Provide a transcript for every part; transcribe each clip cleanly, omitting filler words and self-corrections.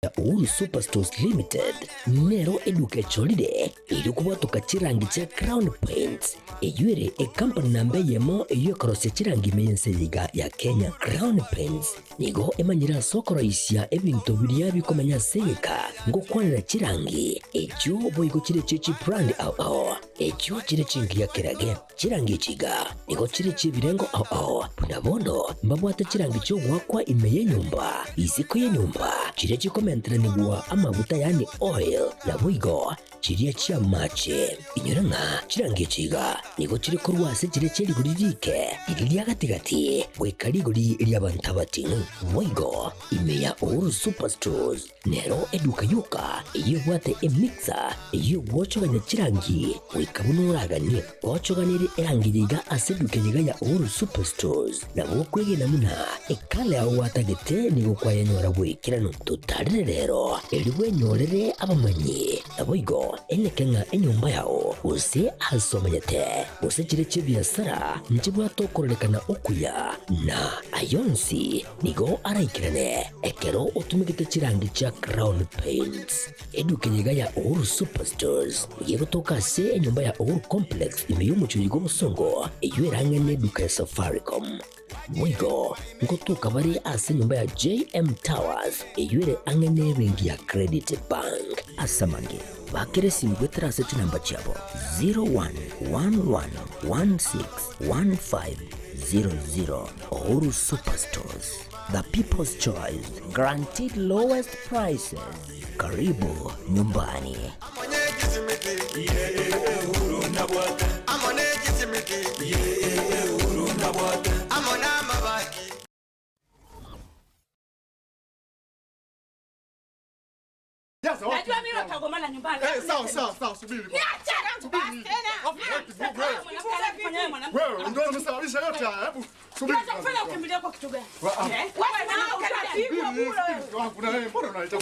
Ya Uhuru Superstores Limited nero eduka echorire erio kobwatoka chirangi chia Crown Paints, eyio ere ecompany namba eyemo eyio ekorosia chirangi ime y'ense eye iga ya Kenya. Crown Paints nigo emanyire ase okoroisia ebinto biria bikomenya ase egeka ngokwanera chirangi echio boigo chire chie chibrand ao ao echio chire chingiya kerage. Chirangi echi iga nigo chire chi'ebirengo ao ao, buna bono mbabwate chirangi chi'ogoakwa ime y'enyomba, isiko y'enyomba, chiria chikomenteranigwa amaguta yaani oil, naboigo chiria chi'amache. Inyora ng'a chirangi echi iga nigo chire korwa ase chiria chie rigori riike, riria ria gati-gati, goika rigori ri'abanto abating'u. Boigo ime ya Uhuru Superstores Nero eduka yoka eyio ebwate emixer eyio egwochogania chirangi goika buna oraganie. Gochoganerie erangi eye iga ase eduka eye iga ya Uhuru Superstores nabo okwegena buna ekala yao gwatagete nigo kwayenyora goikeranu. Totarere rero erio bwenyorere abamanyi naboigo eneke ng'a enyomba yao gose ase omanyete gose chire chi'ebiasara nchibwate okororekana okuya na ayonsi Nigo araikerane ekero otumegete chirangi chia Crown Paints. Eduka eye iga ya Uhuru Superstores nigo egotoka ase enyomba ya Uhuru Complex ime y'omochie oyo bw'obosongo eyio erang'e neduka ya Safaricom. Boigo ngotoka bare ase enyomba ya JM Towers eyio ere ang'e nebenki ya Credit Bank. Ase amange, bakera esimi goetera ase chinamba chiabo 0111161500. Uhuru Superstores, the people's choice, guaranteed lowest prices. Karibu nyumbani. Najua mimi watagombana nyumbani. Eh, sawa sawa sawa, subiri. Niache Subiri. basi tena. Afu, wewe, Wewe mwanamke. Wewe ndio umesababisha yote haya. Hebu subiri. Unaweza kufanya ukimbilia kwa kitu gani? Wa- ah. Eh? Wewe mwanamke unapigwa Subiri, bure. subiri, mke wangu na wewe mbona unaleta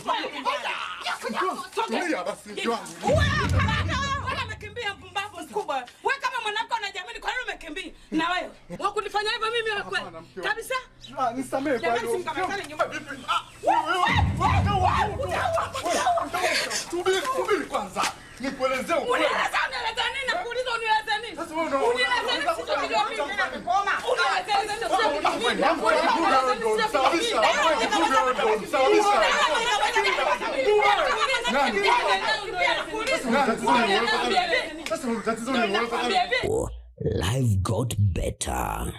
Tulia basi mke wangu. Wewe kaka wewe wala umekimbia mpumbavu mkubwa. Wewe kama mwanamke unajiamini kwa nini umekimbia? Na wewe wakunifanya hivyo mimi wewe kweli? Hapana, mke wangu. Kabisa? Ah, nisamehe kwa Jamani, hilo. simkamatane nyumba. Vipi? Ah, wewe, wewe, wewe, wewe, Subiri, subiri kwanza. Nikuelezee ukweli. Unieleza unieleza nini? Nakuuliza unieleza nini? Sasa wewe una- Unieleza nini? Sio mimi Unieleza nini? Sio mimi. Life got better.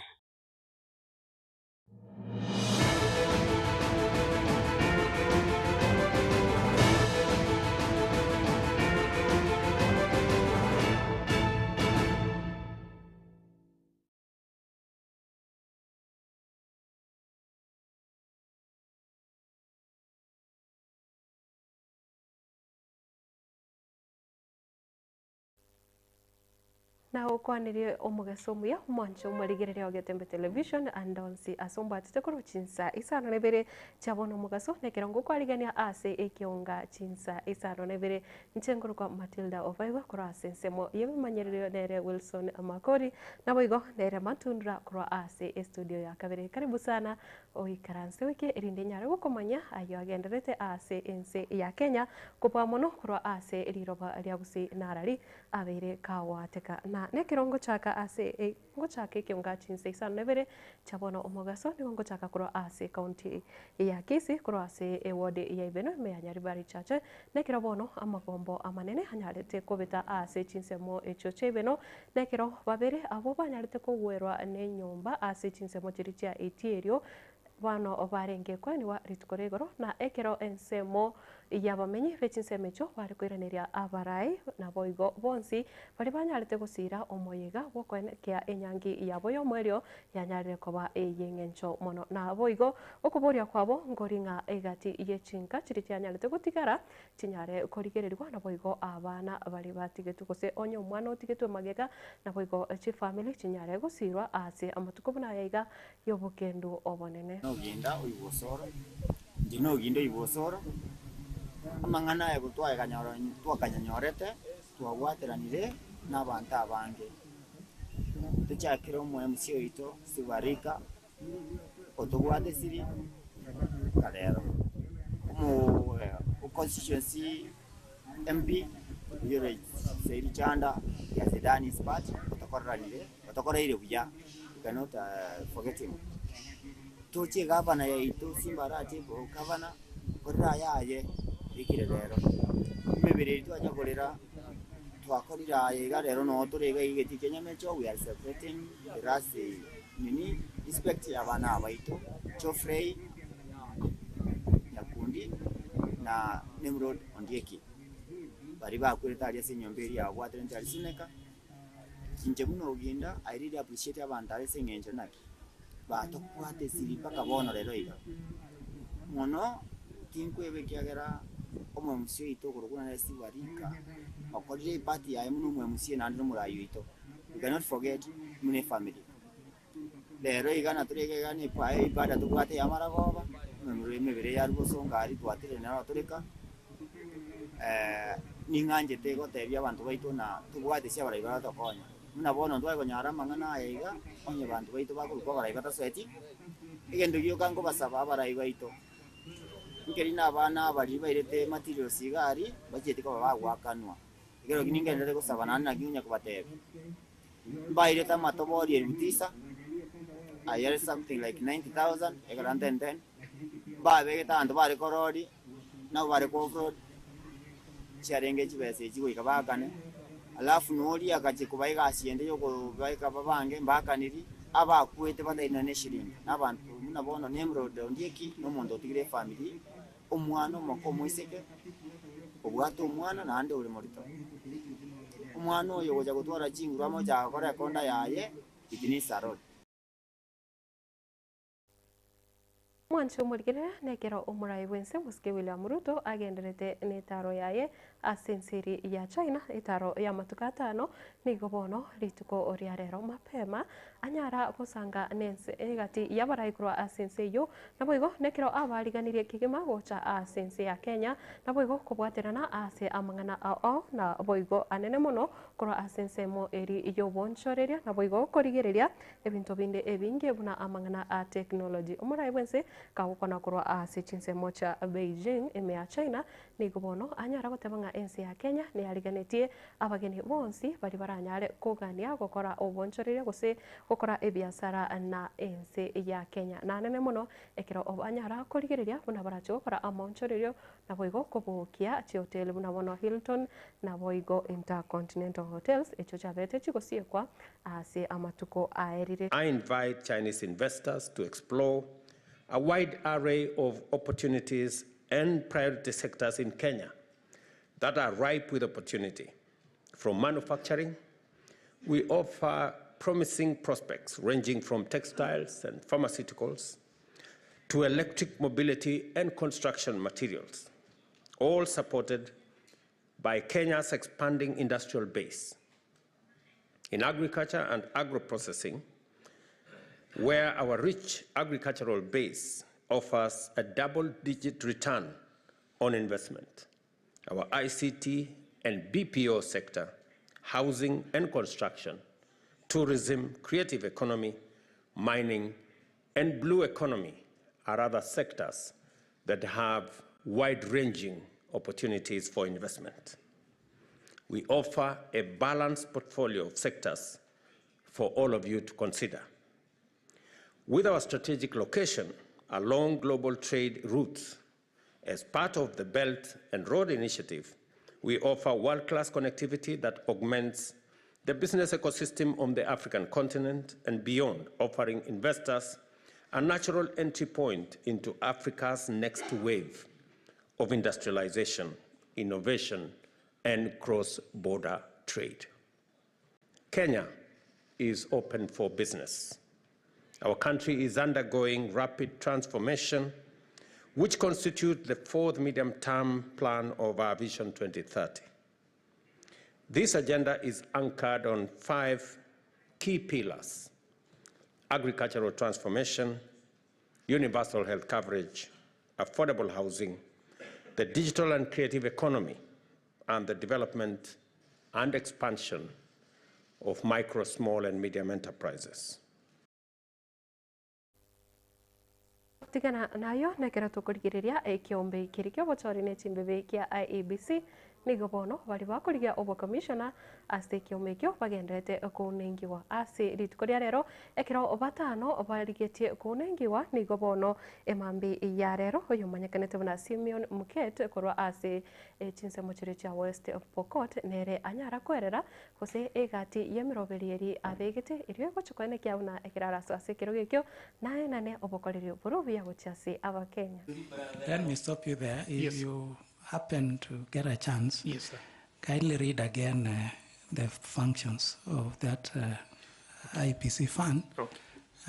Na okwanirie omogeso omuya omwancho omorigereria o Getembe Television and onsi ase ombwatete korwa chinsa isano na ibere chiabona omogaso na ekerongo okwarigania ase ekionga chinsa isano na ibere inche nkorokwa Matilda Obaigwa korwa ase ensemo y'ebimanyererio nere Wilson Makori naboigo nere Matundra korwa ase estudio ya kabere. Karibu sana oikaranse oike erinde nyare gokomanya ayio agenderete ase ense ya Kenya kobua mono korwa ase riroba ria Gusii narari abeire kagwateka na nekero ngochaka ase e ngochaka ekionga chinse isano na ibere chia bono omogaso nigo ngochaka korwa ase ekaunti ya Kisii korwa ase eward ya Ibeno ime ya Nyaribari Chache nekero bono amagombo amanene anyarete kobeta ase chinsemo echio chia Ibeno nekero babere abwo banyarete kogwerwa nenyomba ase chinsemo chiria chia Itierio Bono barenge koenigwa rituko ria igoro, na ekero ensemo y'abamenyi be chinsemo echio bare koiraneria abarai, naboigo bonsi baria banyarete gosiira omoyega bw'okoenekea enyangi yabo y'omoerio yanyarire koba ey'engencho mono. Naboigo okoboria kwabo nkori ng'a egati ye chinka chiria chianyarete gotigara chinyare korigererigwa, naboigo abana baria batigetwe gose onye omwana otigetwe magega, naboigo chifamiri chinyare gosiirwa ase amatuko buna aya iga y'obokendu obonene. Noginda oigwe osoro, inche noginda oigwe osoro, amang'ana aya gotwayakanyora twakanyanyorete, twabwateranire na abanto abange. Tochakire omo MC oito Sibarika, otobwate siri mpaka rero. Omo constituency MP oyio ore Saidi Chanda he has done his part otokoreranire otokoreire buya we cannot forget him. Toche egavana yaito Simba Arati gavana okorire ayaye ekire rero. Emebere eria twachia korera twakorire aye iga rero noo tore iga egetii kia Nyamecho we are celebrating the last nini respect ya abana aba baito Geoffrey Nyakundi na Nimrod Ondieki baria bakwerete aria ase enyomba eria yabwaterente aria Suneka. Inche buna Oginda I really appreciate abanto aba ase eng'encho naki batobwate esiri mpaka bono rero iga. Mono tinkweba ekiagera omoemusia oito okorokwa nere Steve Arika okorire epart yaye buna omoemusia naende na omorai oito. We cannot forget buna efamily. Rero iga natore iga iga na eibada tobwate ya amaragoba, ememero emebere ya Rubosonga aria twatire nero toreka, ning'anchete gotebia abanto baito ng'a tobwate ase abarai baratokonye. Buna bono ntware konyara amang'ana aya iga, onye abanto baito bakorokwa abarai batasoeti, egento gioka nkobasaba abarai baito, nkeri na abana abaria bairete materials iga aria, bachieti koba bagoakanwa. Ekero ekio ningenderere gosaba naende naki onya kobatebia. Mbairete amatobori elifu tisa, ayio are something like 90,000 ekero 10 10, mbabegete abanto bare korori, nabo bare ko offroad, chiarenge chibesa echi goika baakane, alafu noria agachia kobaa egasi ende yokobaeka babange mbaakaniri, abakwete batari nonya na eshiringi, na abanto buna bono Nimrod Ondieki na omonto otigire efamiri, omwana omoke omoiseke, obwate omwana naende ore morito. Omwana oyo ogocha gotwara chinguru amo ocha gokora ekonda yaye, it needs a lot. Mwanche omorigereria nekero omorai bw'ense Mosike William Ruto agenderete netaro yaye ase ense eria ya China etaro y'amatuko atano nigo bono rituko ria rero mapema anyara gosanga nense egati y'abarai korwa ase ense eyio Naboigo nekero abariganirie kegima gocha ase ense ya Kenya, naboigo kobwaterana ase amang'ana ao naboigo anene mono korwa ase ensemo eri y'obonchoreria, naboigo korigereria ebinto binde ebinge buna amang'ana a technology. Omorai bwense kagokwana korwa ase chinsemo chia Beijing ime ya China, nigo bono anyara goteba ng'a ense ya Kenya neyariganetie abageni bonsi baria baranyare kogania gokora obonchoreria gose gokora ebiasara na ense ya Kenya. Nanene mono ekero banyara korigereria buna barache gokora amaonchorerio naboigo kobokia chihoteli buna bono Hilton naboigo Intercontinental Hotels echio chiabete chigosiekwa ase amatuko aerire. I invite Chinese investors to explore a wide array of opportunities and priority sectors in Kenya that are ripe with opportunity. From manufacturing, we offer promising prospects ranging from textiles and pharmaceuticals to electric mobility and construction materials, all supported by Kenya's expanding industrial base. In agriculture and agro-processing, where our rich agricultural base offers a double-digit return on investment. Our ICT and BPO sector, housing and construction, tourism, creative economy, mining, and blue economy are other sectors that have wide-ranging opportunities for investment. We offer a balanced portfolio of sectors for all of you to consider. With our strategic location along global trade routes, as part of the Belt and Road Initiative, we offer world-class connectivity that augments the business ecosystem on the African continent and beyond, offering investors a natural entry point into Africa's next wave of industrialization, innovation, and cross-border trade. Kenya is open for business. Our country is undergoing rapid transformation, which constitutes the fourth medium-term plan of our Vision 2030. This agenda is anchored on 5 key pillars: agricultural transformation, universal health coverage, affordable housing, the digital and creative economy, and the development and expansion of micro, small, and medium enterprises. Gotigana nayo nekero tokorigereria ekiombe keria kiobochori ne chimbibe kia IEBC nigo bono baria bakorigia obokomishona ase ekiombe ekio bagendererete kounengiwa ase rituko ria rero ekero batano barigetie kounengiwa nigo bono emambi ya rero oyomanyekanete buna Simeon Muket korwa ase chinsemo chiria chia West Pokot nere anyara koerera Gose egati y'emeroberio eria abegete, erio egochia koenekia buna ekero arasoe ase ekerogo ekio, naenane obokoreri bore obuya gochia ase Abakenya. Let me stop you there. If Yes. you happen to get a chance, Yes, sir. kindly read again uh, the functions of that uh, IPC fund, Okay.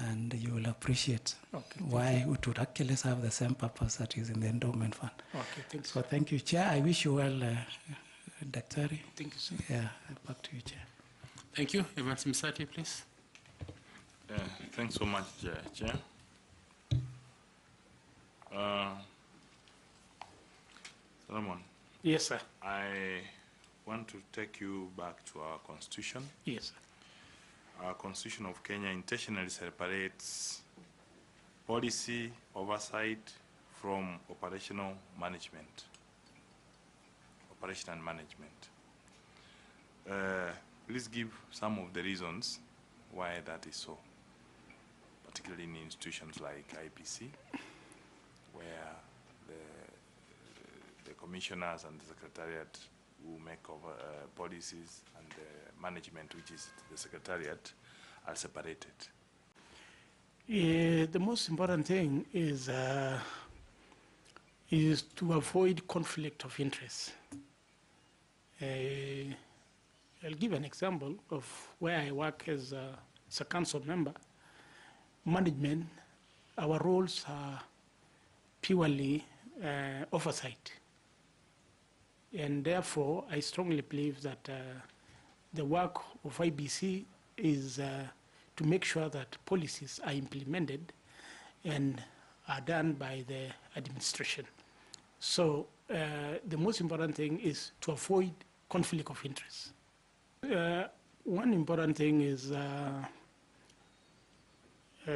and you will appreciate Okay, thank why it would actually serve the same purpose that is in the endowment fund. Okay, thanks. So thank you, Chair. I wish you well, uh, Daktari. Thank you, sir. Yeah, back to you, Chair. Thank you. Evans Misati, please. Yeah, thanks so much, Chair. Chair. Solomon. Yes, sir. I want to take you back to our constitution. Yes, sir. Our constitution of Kenya intentionally separates policy oversight from operational management. Operation and management. Uh, please give some of the reasons why that is so, particularly in institutions like IPC, where the, the commissioners and the secretariat who make over uh, policies and the management, which is the secretariat, are separated. Yeah, the most important thing is uh, is to avoid conflict of interest. Uh, I'll give an example of where I work as a, as a council member. Management, our roles are purely uh, oversight. And therefore, I strongly believe that uh, the work of IBC is uh, to make sure that policies are implemented and are done by the administration. So uh, the most important thing is to avoid conflict of interest. Uh, one important thing is uh, uh,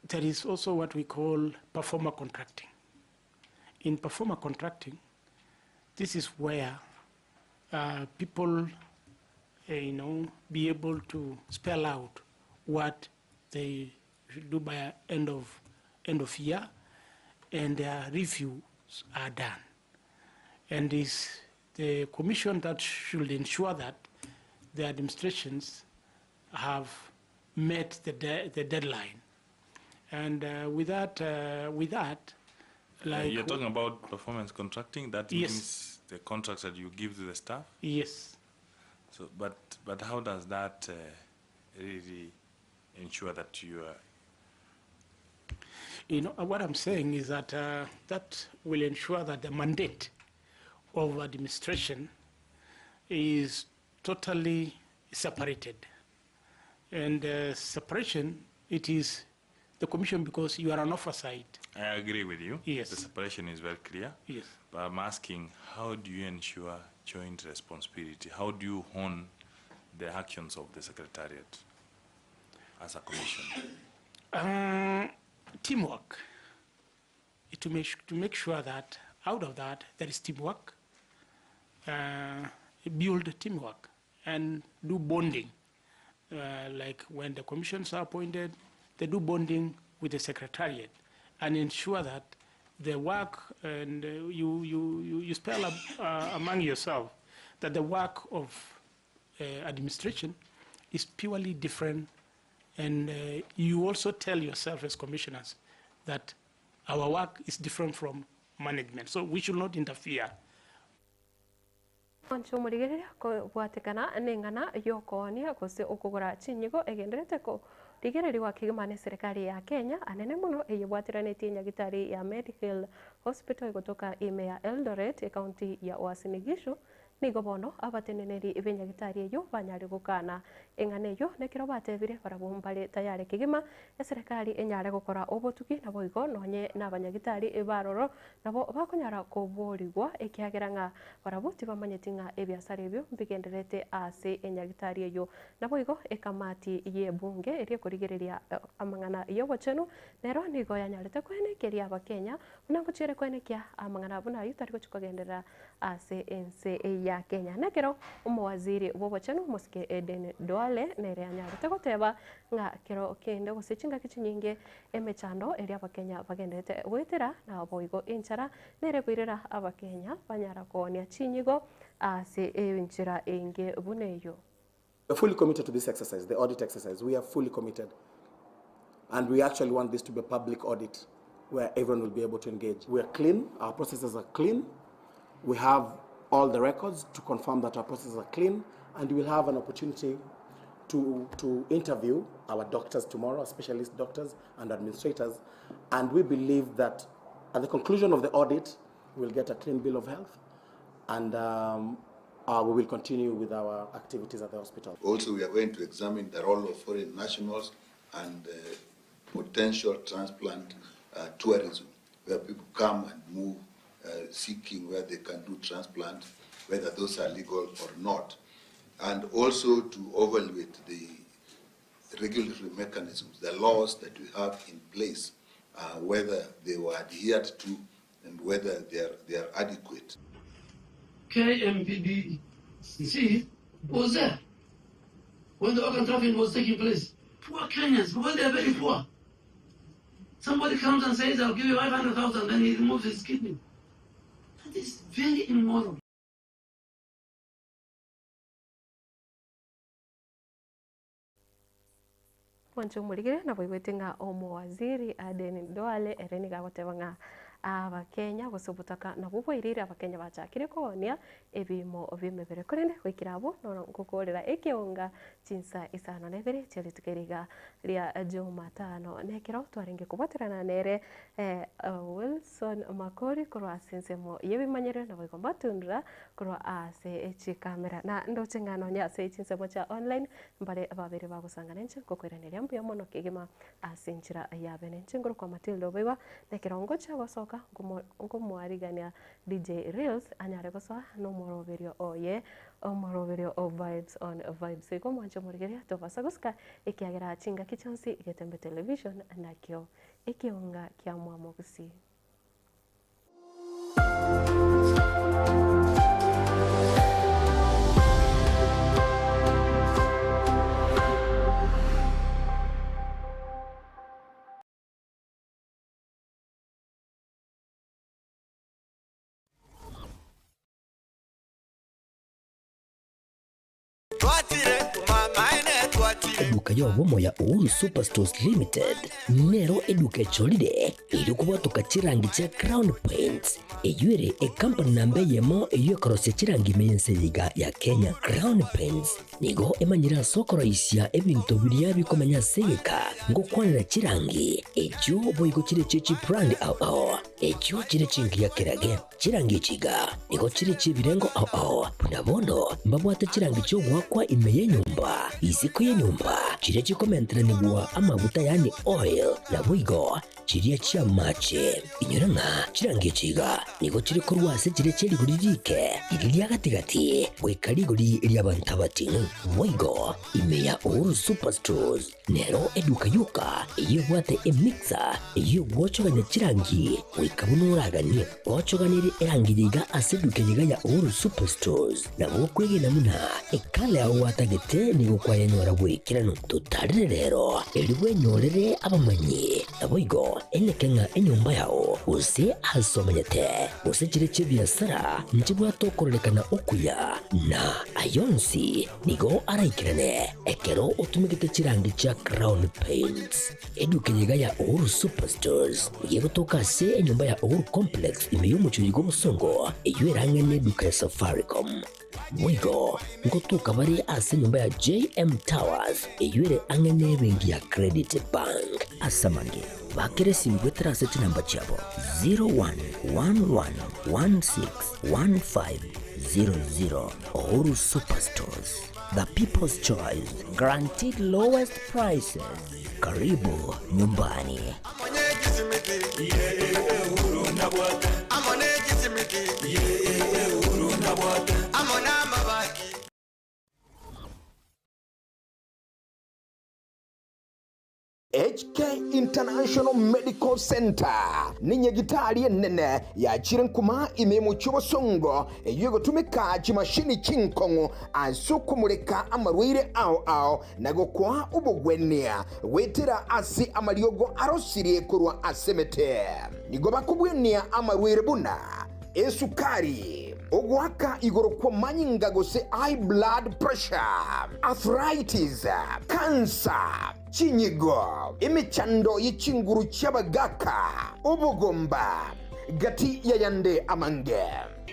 there is also what we call performer contracting. In performer contracting, this is where uh, people, uh, you know, be able to spell out what they should do by end of end of year, and their reviews are done. And it's the commission that should ensure that the administrations have met the, de- the deadline. And uh, with that, uh, with that, like you're talking about performance contracting. That Yes. means the contracts that you give to the staff. Yes. So, but but how does that uh, really ensure that you are? You know, what I'm saying is that uh, that will ensure that the mandate of administration is totally separated. And uh, separation, it is the commission because you are an oversight. I agree with you. Yes. The separation is very clear. Yes. But I'm asking, how do you ensure joint responsibility? How do you hone the actions of the secretariat as a commission? Uh, teamwork. To make, to make sure that out of that there is teamwork, uh, build teamwork and do bonding. Uh, like when the commissions are appointed, they do bonding with the secretariat and ensure that the work, and uh, you, you, you, you spell up, uh, among yourself that the work of uh, administration is purely different. And uh, you also tell yourself as commissioners that our work is different from management. So we should not interfere. Onche omorigereria kobwatekana neng'ana yokoonia gose okogora chinyigo egenderete korigereriwa kegima na eserikali ya Kenya anene mono eyebwateranetie nyagitari ya Medihill Hospital egotoka ime ya Eldoret ekaunti ya Uasin Gishu. Nigo bono abateneneri b'enyagitari eyio banyare gokana eng'ana eyio, na ekero batebire barabwo mbare tayare kegima, eserekari enyare gokora obotuki, naboigo nonye nabanyagitari b'aroro nabo bakonyara koborigwa, ekiagera ng'a barabwo tibamanyeti ng'a ebiasara ebio mbigendererete ase enyagitari eyio. Naboigo ekamati y'ebunge eria ekorigereria amang'ana y'obochenu nero nigo yanyarete koenekeria Abakenya buna ngochiere koenekia amang'ana buna ayio tari gochia kogenderera ase ense ya Kenya. Nekero omowaziri bw'obochenu omosike Aden Duale nere anyarete goteba ng'a kero kende gose chingaki chinyinge emechando eria abakenya bagenderete goetera naboigo enchara nere ekoirera abakenya banyara koonia chinyigo ase enchera enge buna eyio. We are fully committed to this exercise, the audit exercise. We are fully committed. And we actually want this to be a public audit where everyone will be able to engage. We are clean, our processes are clean. We have all the records to confirm that our processes are clean, and we'll have an opportunity to, to interview our doctors tomorrow, our specialist doctors and administrators. And we believe that at the conclusion of the audit, we'll get a clean bill of health and um, uh, we will continue with our activities at the hospital. Also, we are going to examine the role of foreign nationals and uh, potential transplant uh, tourism, where people come and move uh, seeking where they can do transplant, whether those are legal or not. And also to evaluate the regulatory mechanisms, the laws that we have in place, uh, whether they were adhered to and whether they are, they are adequate. KMPDC was there when the organ trafficking was taking place. Poor Kenyans, because they are very poor. Somebody comes and says, I'll give you 500,000, then he removes his kidney. That is very immoral. Mwanche omorigere naboigwete ng'a omowaziri Aden Duale ere nigo agoteba ng'a Abakenya gose obotaka nabwo bwairire Abakenya bachakire koonia ebiimo bi'emebere. Korende goikera abwo nono ngokoorera ekeonga chinsa isano na ibere chia rituko eri iga ria Jumatano. Nekero twarenge kobwaterana nere Wilson Makori korwa ase ensemo y'ebimanyerero naboigo Matundura korwa ase chikamera. Na ndoche ng'a nonye ase chinsemo chia online Mbare babere bagosangana inche nkokoiraneria mbuya mono kegima ase enchera ya bene. Inche nkorokwa Matilda Oboigwa, na ekero ngochia gosoka nkomoarigania DJ Reels anyare gosoa nomoroberio oye, omoroberio o Vibes on Vibes. Igo mwanche omorigereria tobasa gosika ekiagera chingaki chionsi Getembe Television nakio ekeonga kia Mwamogusi. Eduka y'obomo ya Uhuru Superstores Limited nero eduka echorire erio kobwatoka chirangi chia Crown Paints, eyio ere ekampani namba eyemo eyio ekorosia chirangi ime y'ense eye iga ya Kenya. Crown Paints nigo emanyire ase okoroisia ebinto biria bikomenya ase egeka ngokwanera chirangi echio boigo chire chie chibrand ao ao echio chire chingiya kerage. Chirangi echi iga nigo chire chi'ebirengo ao ao, buna bono mbabwate chirangi chi'ogoakwa ime y'enyomba, isiko y'enyomba, chiria chikomenteranigwa amaguta yaani oil, naboigo chiria chi'amache. Inyora ng'a chirangi echi iga nigo chire korwa ase chiria chie rigori rike, riria ria gati-gati, goika rigori ri'abanto abating'u. Boigo ime ya Uhuru Superstores Nero eduka yoka eyio ebwate emixer eyio egwochogania chirangi goika buna oraganie. Ochoganirie erangi eye iga ase eduka eye iga ya Uhuru Superstores, nabo okwegena buna ekala yao gwatagete nigo kwayenyora bw'ekeranu. Totarire rero erio bwenyorere abamanyi, naboigo eneke ng'a enyomba yao gose ase omenyete gose chire chi'ebiasara nchibwate okororekana okuya, na ayonsi Nigo araikerane ekero otumegete chirangi chia Crown Paints. Eduka eye iga ya Uhuru Superstores nigo egotoka ase enyomba ya Uhuru Complex ime y'omochie oyiga obosongo eyio erang'ane eduka ya Safaricom. Boigo ngotoka bare ase enyomba ya JM Towers eyio ere ang'e n'ebenki ya Credit Bank. Ase amange, bakera esimi goetera ase chinamba chiabo 01111615. 00. Uhuru Superstores, the people's choice, guaranteed lowest prices. Karibu nyumbani. HK International Medical Center ninyagitari enene yachire nkuma ime y'omochie obosongo eyio egotumeka chimashini chinkong'u ase okomoreka amarwaire ao ao na gokoa obogwenia goetera ase amariogo arosirie korwa ase emete. Nigo bakobwenia amarwaire buna esukari, ogoaka igoro kw'amanyinga gose high blood pressure, arthritis, cancer, Chinyigo, emechando ye chinguru chi'abagaaka, obogomba, gati y'ayande amange.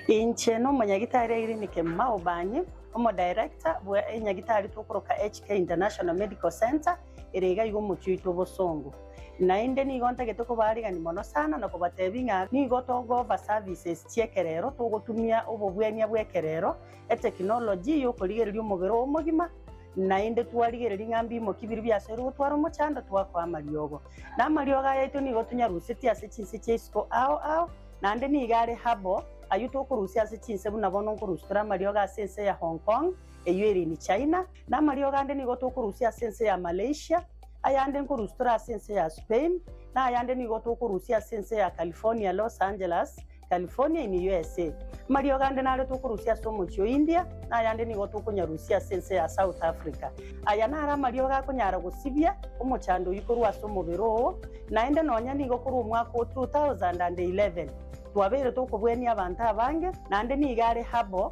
Inche nomonyagitari Irene Kemuma Obanyi, omodirector bwe enyagitari tokoroka HK International Medical Centre ere iga iga omochie oito obosongo. Naende nigo ntagete kobaarigani mono sana na kobatebia ng'a nigo togo-offer services chi'ekerero togotumia obobwenia bw'ekerero, etekinology y'okorigereria omobere oo omogima, Naende twarigereria ng'a mbimoki biria biasoirwe gotwara omochando, twakoa amariogo. Na amariogo aya aito nigo tonyarusetie ase chinse chia isiko ao ao, naende nigo are habo, ayio tokorusia ase chinse buna bono nkorusia tore amariogo ase ense ya Hong Kong, eyio ere in China, na amariogo ande nigo tokorusia ase ense ya Malaysia, ayande nkorusia tore ase ense ya Spain, na ayande nigo tokorusia ase ense ya California, Los Angeles, California in USA. Amariogo ande nare tokorusia ase omochie o India, na ayande nigo tokonyarusia ase ense ya South Africa. Aya naro amariogo akonyara gosibia omochando oyio korwa ase omobere oo, naende nonya nigo korwa omwaka o 2011 twabeire tokobwenia abanto abange, naende nigo are herbal.